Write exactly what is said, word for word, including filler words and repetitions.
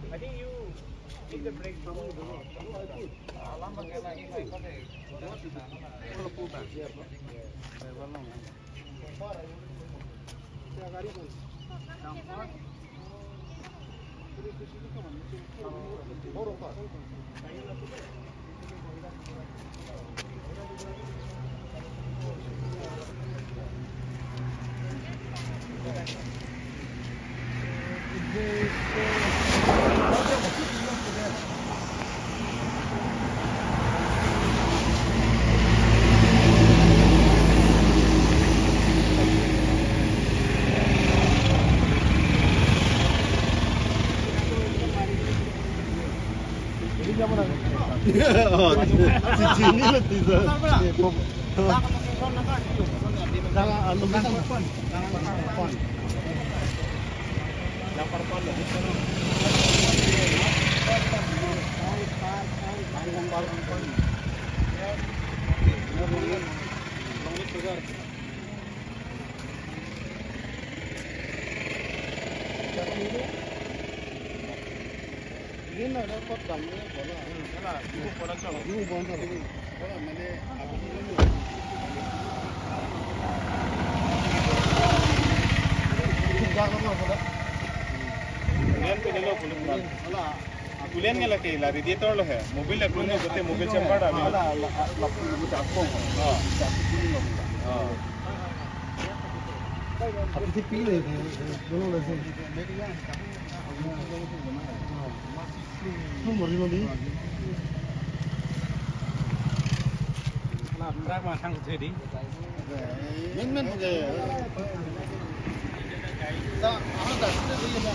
I think you take the break from Oh, si chini lo tisa. Jangan anu, jangan. Kulian ke lelo kulian. Kulian ke lake la radiator lo he. Mobil la kulian ke mobile chamber da. Oh. Oh. Api si pile, dono le si. Tum mori lo di. Lam rak ma thang the di. Men men ke. Ta, ah, ta, ta, ta.